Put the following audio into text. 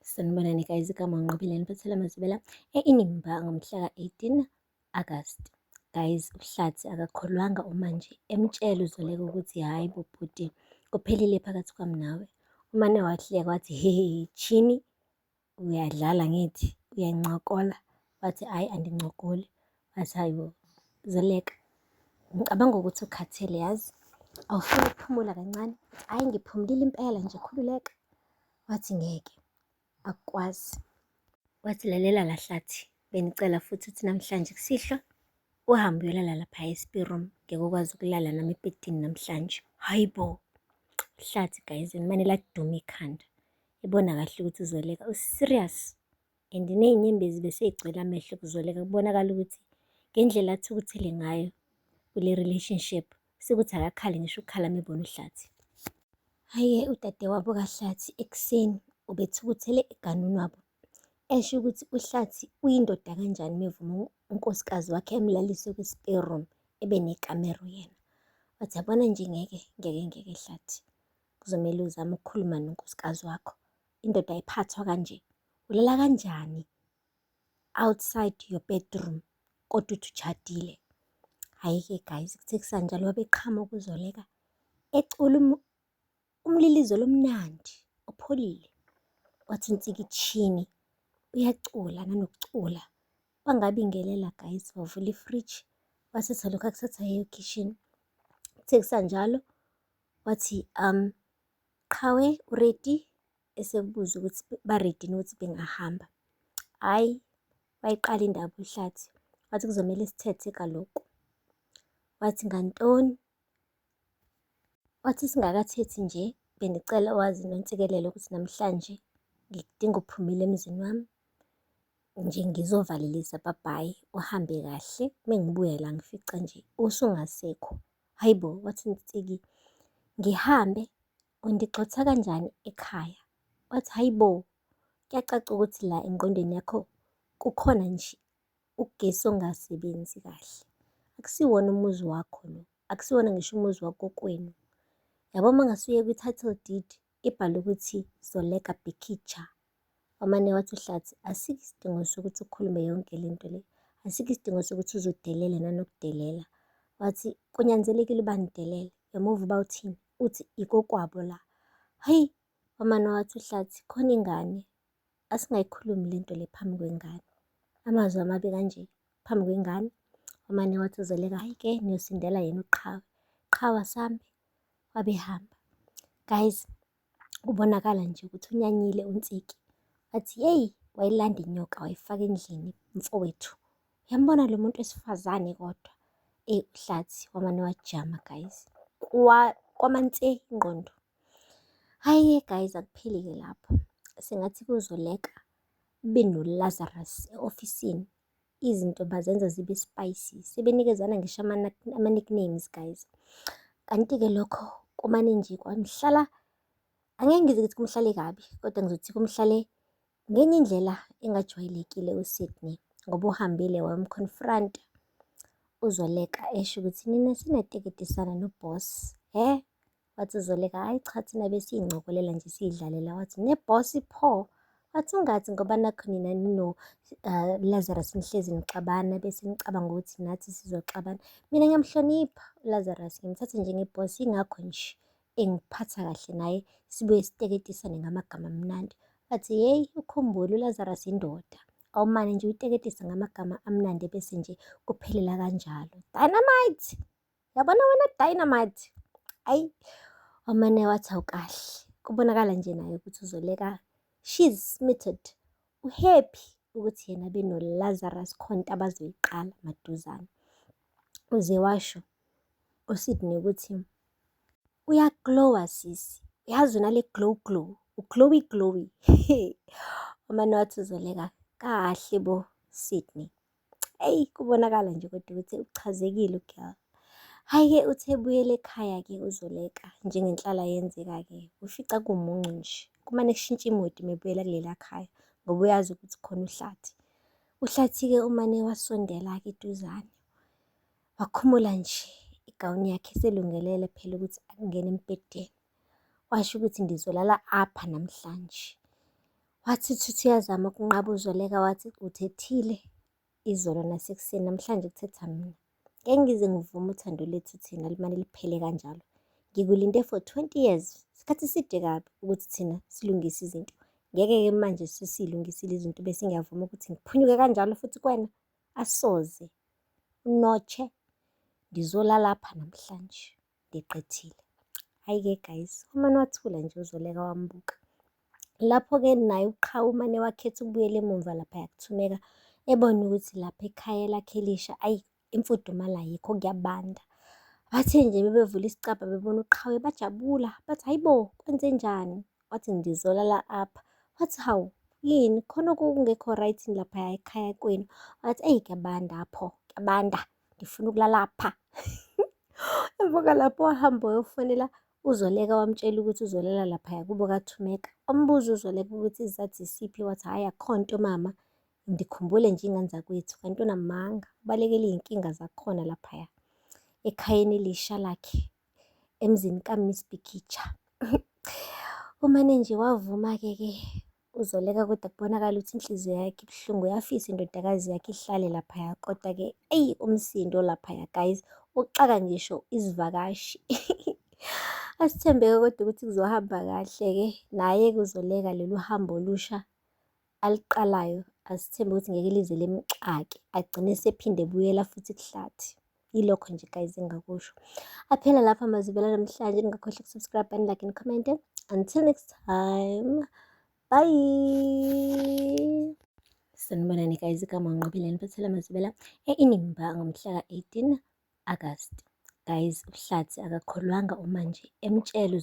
Sanibonani guys, igama uNqobile niphathela amazibela e-Inimba ngomhla ka-18 August. Guys, uHlathi akakholwanga uma nje emtshela uZoleka ukuthi hhayi bo bhuti kuphelile phakathi kwami nawe. Umane wahleka wathi hehe chini uyadlala ngithi uyancokola. Wathi hhayi andincokoli. Wathi hhayi bo Zoleka ngicabanga ukuthi ukhathele yazi awufuni ukuphumula kancane. Hhayi ngiphumulile impela nje khululeka. Wathi ngeke akukwazi. Wathi lalela la Hlathi, bengicela futhi ukuthi namhlanje kusihlwa uhambe uyolala lapha e-spare room, ngeke ukwazi ukulala nami ebhedini namhlanje. Hayi bo! Hlathi guys, limane laduma ikhanda. Ebona kahle ukuthi uZoleka u-serious and ney'nyembezi besey'gcwele amehlo kuZoleka kubonakala ukuthi ngendlela athukuthele ngayo kule relationship sekuthi akakhali ngisho ukukhala uma ebona uHlathi. Hhayi-ke udadewabo kaHlathi ekuseni ubethukuthele eganunwabo, esho ukuthi uHlathi uyindoda kanjani uma evuma unkosikazi wakhe emlalise kwi-spare room ebe nekamero yena. Wathi yabona nje ngeke ngeke ngeke Hlathi, kuzomele uzame ukukhuluma nonkosikazi wakho. Indoda ayiphathwa kanje, ulala kanjani outside your bedroom kodwa uthi utshadile? Hhayi-ke guys, kuthe kusanjalo wabe eqhamuka uZoleka ecula umlilizelo omnandi opholile. Wathi uNtsikitshini uyacula nanokucula. Wangabingelela guys, wavula ifriji wathatha lokhu akuthathayo ekhishini. Kuthe kusanjalo wathi qhawe u-ready? Esebuza ukuthi ba-ready yini ukuthi bengahamba. Hhayi, wayiqala indaba uHlathi wathi kuzomele sithethe kaloku. Wathi ngantoni? Wathi singakathethi nje bengicela wazi Nontsikelelo ukuthi namhlanje ngikudinga uphumile emzini wami nje ngizovalelisa bye-bye uhambe kahle mengibuya la ngifica nje usungasekho. Hayi bo, wathi Ntsiki ngihambe undigxotha kanjani ekhaya? Wathi hayi bo, kuyacaca ukuthi la engqondweni yakho kukhona nje ugesi ongasebenzi kahle. Akusiwona umuzi wakho lo, akusiwona ngisho umuzi wakokwenu. Yabo uma ngase uye kwi-title deed ibhalwe ukuthi Zoleka Bikitsha. Wamane wathi uHlathi asikho isidingo sokuthi ukhulume yonke le nto le, asikho isidingo sokuthi uze udelele nanokudelela. Wathi kunyanzelekile uba ngidelele, uyamuva uba uthini? Uthi ikokwabo la. Hhayi, wamane wathi uHlathi khona ingane asingayikhulumi le nto le phambi kwengane. Amazwi amabi kanje phambi kwengane. Wamane wathi uZoleka hhayi-ke niyosindela yena uQhawe. Qhawe asambe, wabe ehamba. Guys, kubonakala nje ukuthi unyanyile uNtsiki. Wathi yeyi wayilanda inyoka wayifaka endlini mfowethu. Uyambona lo muntu wesifazane kodwa. Eyi uHlathi wamane wajama guys. Kwama nse ingqondo. Hhayi-ke guys akupheli-ke lapho. Sengathi kuZoleka benoLazarus e-ofisini. Izinto bazenza zibe spicy. Sebenikezana ngisho ama-nicknames guys. Kanti-ke lokho kumane nje kwamhlala, angeke ngize ngithi kumhlale kabi, kodwa ngizothi kumhlale ngenye indlela engajwayelekile uSydney ngoba uhambile wayomconfront uZoleka esho ukuthi nina sinateketisana no-boss, hhe? Wathi uZoleka, hhayi cha thina besiy'ncokolela nje siy'dlalela. Wathi ne-boss pho? Wathi ungathi ngoba nakhu nina nino Lazarus nihlezi nixabana bese nicabanga ukuthi nathi sizoxabana. Mina ngiyamhlonipha uLazarus, ngimthatha njenge-boss yingakho nje engiphatha kahle naye sibuye siteketisane ngamagama amnandi. Wathi hheyi ukhumbule uLazarus indoda, awumane nje uyiteketise ngamagama amnandi bese nje kuphelela kanjalo. Dynamite! Yabona wena dynamite! Ayi, wamane wathi awukahle. Kubonakala nje naye ukuthi uZoleka she's smitten. U-happy ukuthi yena benoLazarus khona into abazoyiqala maduzane. Uze washo uSydney ukuthi uya-glow-a sisi, uyazi unale glow glow, u-glowy glowy. Wamane wathi uZoleka kahle bo Sydney. Eyi kubonakala nje kodwa ukuthi uchazekile u-girl. Hhayi-ke uthe ebuyela ekhaya-ke uZoleka njengenhlala yenzeka-ke ufica kumuncu nje. Kumane kushintshe i-mood uma ebuyela kuleliya khaya ngoba uyazi ukuthi khona uHlathi. UHlathi-ke umane wasondela-ke eduzane wakhumula nje igawuni yakhe eselungelele phela ukuthi angene embhedeni. Washo ukuthi ngizolala apha namhlanje. Wathi uthi uyazama ukunqaba uZoleka wathi uthethile izolo nasekuseni namhlanje kuthetha mina. Ngeke ngize ngivume uthando lethu thina limane liphele kanjalo. Ngikulinde for 20 years, isikhathi eside kabi ukuthi thina silungise izinto. Ngeke-ke manje sesiy'lungisile izinto bese ngiyavuma ukuthi ngiphunyuke kanjalo futhi kuwena. Asoze. Unotshe, ngizolala lapha namhlanje. Ngiqedile. Hhayi-ke guys, umane wathula nje uZoleka wambuka. Lapho-ke naye uQhawe umane wakhetha ukubuyela emumva laphaya kuThumeka, ebona ukuthi lapha ekhaya lakhe elisha ayi imfudumalo ayikho kuyabanda. Bathe nje bebevula isicabha bebona uQhawe bajabula, bathi hhayi bo kwenzenjani? Wathi ngizolala apha. Wathi hawu yini khona okungekho right laphaya ekhaya kwenu? Wathi eyi kuyabanda pho, kuyabanda ngifuna ukulala apha. Emva kwalapho wahamba wayofonela uZoleka wamtshela ukuthi uzolala laphaya kubo kaThumeka. Wambuza uZoleka ukuthi isizathu isiphi, wathi hhayi akukho nto mama, ngikhumbule nje iy'ngane zakwethu kanti unamanga, ubalekela iy'nkinga zakhona laphaya ekhayeni elisha lakhe emzini kaMiss Bikitsha. Umane nje wavuma-ke ke uZoleka kodwa kubonakala ukuthi inhliziyo yakhe ibuhlungu, uyafisa indodakazi yakhe ihlale laphaya kodwa-ke eyi umsindo laphaya guys uxaka ngisho izivakashi. Asithembe-ke kodwa ukuthi kuzohamba kahle-ke naye-ke uZoleka lolu hambo olusha aluqalayo asithembe ukuthi ngeke lize limxake agcine esephinde ebuyela futhi kuHlathi. Yilokho nje guys engingakusho. Aphela lapha amazwi namhlanje ningakhohlwa ukusubscribe and like and comment. Until next time. Bye. Sanibonani guys, igama uNqobile niphathela amazwibela e-Inimba ngomhla ka-18 August. Guys, uHlathi akakholwanga uma nje emtshela.